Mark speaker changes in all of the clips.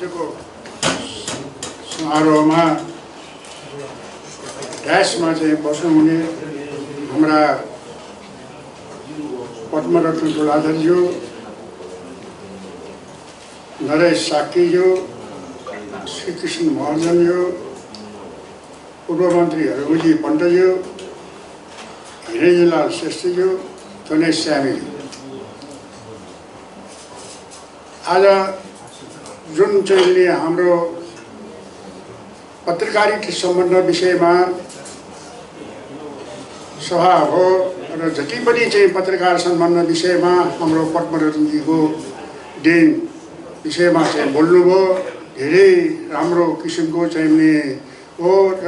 Speaker 1: आजको समारोहमा ड्यासमा चाहिँ बस्नुहुने हाम्रा पद्मरत्न तुलाधरज्यू, नरेश साक्यज्यू, श्रीकृष्ण महर्जनज्यू, पूर्व मन्त्री हरगोजी पण्टज्यू, हिरेन्द्रलाल श्रेष्ठज्यू, गणेश श्यामीज्यू, आज जुन चाहिँ हाम्रो पत्रकारिता सम्बन्ध विषयमा सभा हो र जति पनि चाहिँ पत्रकार सम्बन्ध विषयमा हाम्रो पद्मरत्नजीको दिन विषयमा चाहिँ बोल्नुभयो, धेरै राम्रो किसिमको चाहिँ हो र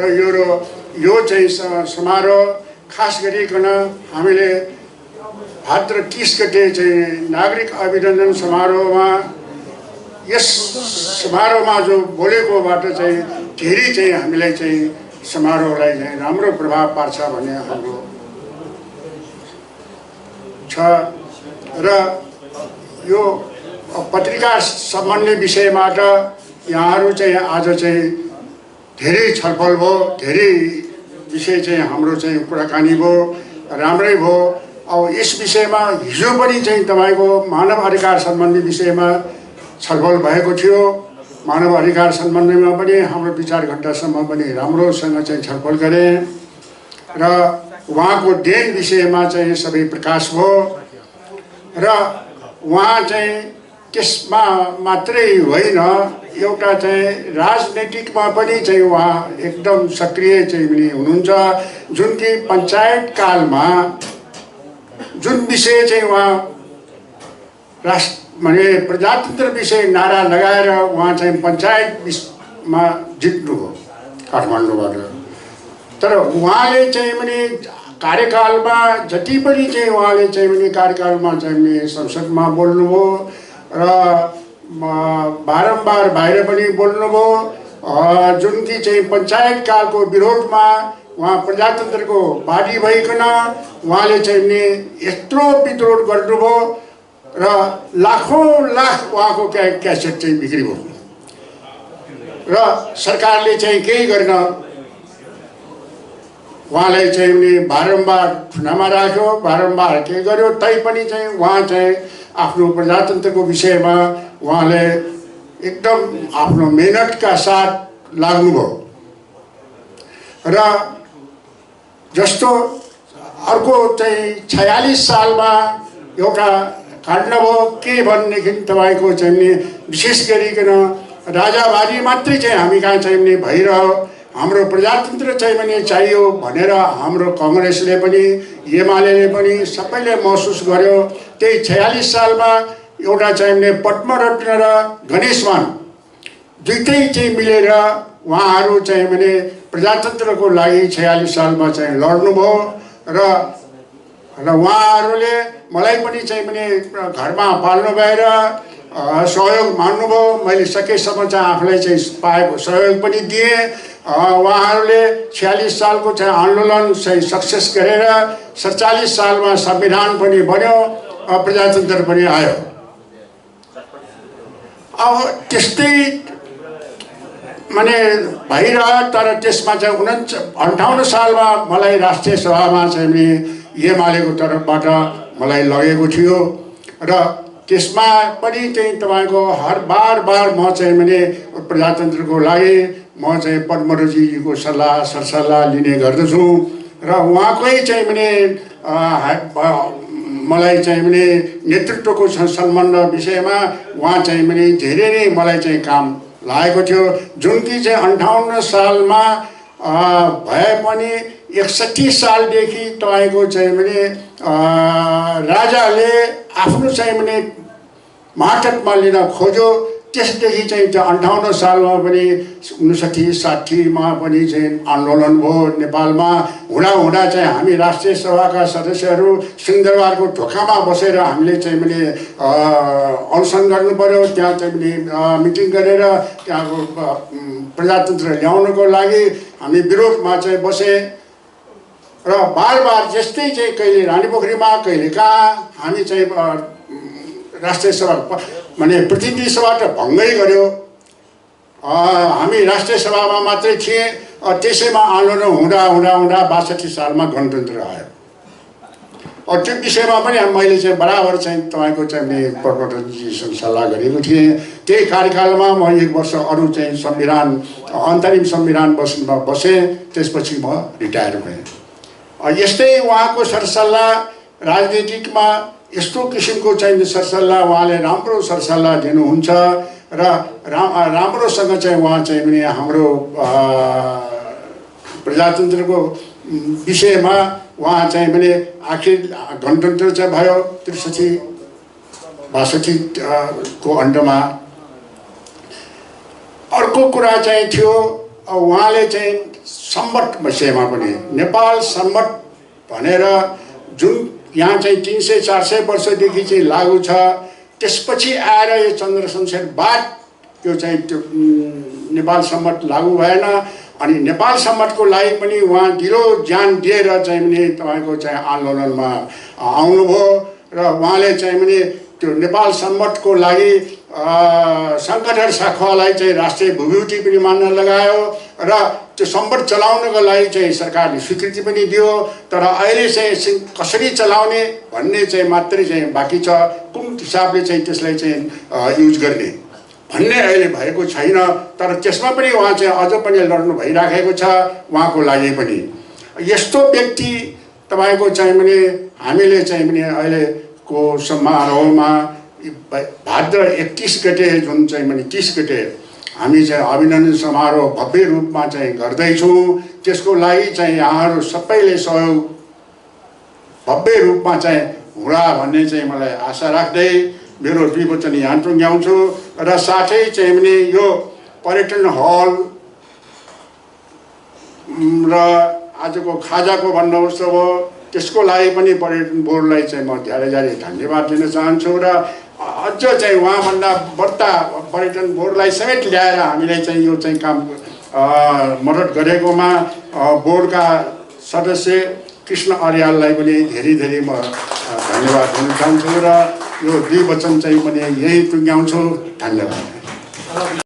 Speaker 1: यो चाहिँ समारोह खास गरिकन हामीले भाद्र 30 गते चाहिँ नागरिक अभिनन्दन समारोहमा यस समारोहमा जो बोलेकोबाट चाहिँ धेरै चाहिँ हामीलाई चाहिँ समारोहलाई चाहिँ राम्रो प्रभाव पार्छ भन्ने हाम्रो छ र यो पत्रिका सम्बन्धी विषयबाट यहाँहरू चाहिँ आज चाहिँ धेरै छलफल भयो, धेरै विषय चाहिँ हाम्रो चाहिँ कुराकानी भयो, राम्रै भयो। अब यस विषयमा हिजो पनि चाहिँ तपाईको मानव अधिकार सम्बन्धी विषयमा छलफल भएको थियो। मानव अधिकार सम्बन्धमा पनि हाम्रो विचार घण्टासम्म पनि राम्रोसँग चाहिँ छलफल गरे र उहाँको देन विषयमा चाहिँ सबै प्रकाश भयो र उहाँ चाहिँ त्यसमा मात्रै होइन, एउटा चाहिँ राजनीतिकमा पनि चाहिँ उहाँ एकदम सक्रिय चाहिँ हुनुहुन्छ। जुन कि पञ्चायत कालमा जुन विषय चाहिँ उहाँ माने प्रजातन्त्र विषय नारा लगाएर उहाँ चाहिँ पञ्चायतमा जित्नुभयो काठमाडौँबाट। तर उहाँले चाहिँ पनि कार्यकालमा जति पनि चाहिँ उहाँले चाहिँ पनि कार्यकालमा चाहिँ संसदमा बोल्नुभयो र बारम्बार बाहिर पनि बोल्नुभयो। जुन कि चाहिँ पञ्चायत कालको विरोधमा उहाँ प्रजातन्त्रको बानी भइकन उहाँले चाहिँ यत्रो विद्रोह गर्नुभयो र लाखौं लाख उहाँको क्यासेट चाहिँ बिक्री भयो र सरकारले चाहिँ केही गर्न उहाँलाई चाहिँ बारम्बार थुनामा राख्यो, बारम्बार के गर्यो। तैपनि चाहिँ उहाँ चाहिँ आफ्नो प्रजातन्त्रको विषयमा उहाँले एकदम आफ्नो मेहनतका साथ लाग्नुभयो र जस्तो अर्को चाहिँ 46 सालमा एउटा काण्ड भयो के भनेदेखि तपाईको चाहिँ विशेष गरिकन राजाबाजी मात्रै चाहिँ हामी कहाँ चाहिँ भइरह्यो, हाम्रो प्रजातन्त्र चाहिँ पनि चाहियो भनेर हाम्रो कांग्रेसले पनि एमाले पनि सबैले महसुस गर्यो। त्यही 46 सालमा एउटा चाहिँ पद्मरत्न र गणेशमान दुईटै चाहिँ मिलेर उहाँहरू चाहिँ भने प्रजातन्त्रको लागि 46 सालमा चाहिँ लड्नुभयो र उहाँहरूले मलाई पनि चाहिँ भने घरमा पाल्नु भएर सहयोग मान्नुभयो। मैले सकेसम्म चाहिँ आफूलाई चाहिँ पाएको सहयोग पनि दिएँ। उहाँहरूले 46 सालको चाहिँ आन्दोलन चाहिँ सक्सेस गरेर 47 सालमा संविधान पनि बन्यो, प्रजातन्त्र पनि आयो। अब त्यस्तै माने भइरह्यो। तर त्यसमा चाहिँ 58 सालमा मलाई राष्ट्रिय सभामा चाहिँ एमालेको तर्फबाट मलाई लगेको थियो र त्यसमा पनि चाहिँ तपाईको हर बार म चाहिँ मैले प्रजातन्त्रको लागि म चाहिँ पद्मरत्नजीको सल्लाह सरसल्लाह लिने गर्दछु र उहाँकै चाहिँ मैले मलाई चाहिँ मैले नेतृत्वको सम्बन्ध विषयमा उहाँ चाहिँ मैले धेरै नै मलाई चाहिँ काम लागेको थियो। जुन कि चाहिँ 58 सालमा भए पनि 61 सालदेखि तपाईको चाहिँ भने राजाले आफ्नो चाहिँ भने मातहतमा लिन खोज्यो। त्यसदेखि चाहिँ 58 सालमा पनि 59-60मा पनि चाहिँ आन्दोलन भयो नेपालमा। हुँदा चाहिँ हामी राष्ट्रिय सभाका सदस्यहरू सिंहदरबारको ढोकामा बसेर हामीले चाहिँ भने अनसन गर्नु पर्यो। त्यहाँ चाहिँ पनि मिटिङ गरेर त्यहाँको प्रजातन्त्र ल्याउनको लागि हामी विरोधमा चाहिँ बसे र बार जस्तै चाहिँ कहिले रानीपोखरीमा कहिले कहाँ हामी चाहिँ राष्ट्रिय सभा माने प्रतिनिधि सभा त भङ्गै गर्यो हामी राष्ट्रिय सभामा मात्रै थिए, त्यसैमा आन्दोलन हुँदा हुँदा हुँदा 62 सालमा गणतन्त्र आयो। त्यो विषयमा पनि मैले चाहिँ बराबर चाहिँ तपाईँको चाहिँ प्रवक्ताजीसँग सल्लाह गरेको थिएँ। त्यही कार्यकालमा म 1 वर्ष अरू चाहिँ संविधान अन्तरिम संविधान बसेँ, त्यसपछि म रिटायर भएँ। यस्तै उहाँको सरसल्लाह राजनीतिकमा यस्तो किसिमको चाहिँ सरसल्लाह उहाँले राम्रो सरसल्लाह दिनुहुन्छ र राम्रोसँग चाहिँ उहाँ चाहिँ पनि हाम्रो प्रजातन्त्रको विषयमा उहाँ चाहिँ पनि आखिर गणतन्त्र चाहिँ भयो 63-62 को अन्डमा। अर्को कुरा चाहिँ थियो उहाँले चाहिँ सम्मत विषयमा पनि नेपाल सम्मत भनेर जुन यहाँ चाहिँ 300-400 वर्षदेखि चाहिँ लागू छ, त्यसपछि आएर यो चन्द्रशमशेर बाद यो चाहिँ त्यो नेपाल सम्मत लागू भएन। अनि नेपाल सम्मतको लागि पनि उहाँ ढिलो ज्यान दिएर चाहिँ पनि तपाईँको चाहिँ आन्दोलनमा आउनुभयो र उहाँले चाहिँ पनि त्यो नेपाल सम्मतको लागि शङ्करधर साखुवालाई चाहिँ राष्ट्रिय भूविभूति पनि मान्न लगायो र त्यो सम्मत चलाउनको लागि चाहिँ सरकारले स्वीकृति पनि दियो। तर अहिले चाहिँ कसरी चलाउने भन्ने चाहिँ मात्रै चाहिँ बाँकी छ, कुन हिसाबले चाहिँ त्यसलाई चाहिँ युज गर्ने भन्ने अहिले भएको छैन। तर त्यसमा पनि उहाँ चाहिँ अझ पनि लड्नु भइराखेको छ उहाँको लागि पनि। यस्तो व्यक्ति तपाईँको चाहिँ पनि हामीले चाहिँ पनि अहिलेको समारोहमा भाद्र 31 गते जुन चाहिँ पनि 30 गते हामी चाहिँ अभिनन्दन समारोह भव्य रूपमा चाहिँ गर्दैछौँ। त्यसको लागि चाहिँ यहाँहरू सबैले सहयोग भव्य रूपमा चाहिँ हुँला भन्ने चाहिँ मलाई आशा राख्दै मेरो 2 वचन यहाँ टुङ्ग्याउँछु। र साथै चाहिँ पनि यो पर्यटन हल र आजको खाजाको बन्दोबस्त हो, त्यसको लागि पनि पर्यटन बोर्डलाई चाहिँ म धेरै धन्यवाद दिन चाहन्छु। र अझ चाहिँ उहाँभन्दा बढ्ता पर्यटन बोर्डलाई समेत ल्याएर हामीले चाहिँ यो चाहिँ काम मद्दत गरेकोमा बोर्डका सदस्य कृष्ण अर्याललाई पनि धेरै म धन्यवाद दिन चाहन्छु र यो 2 वचन चाहिँ मैले यही टुङ्ग्याउँछु। धन्यवाद।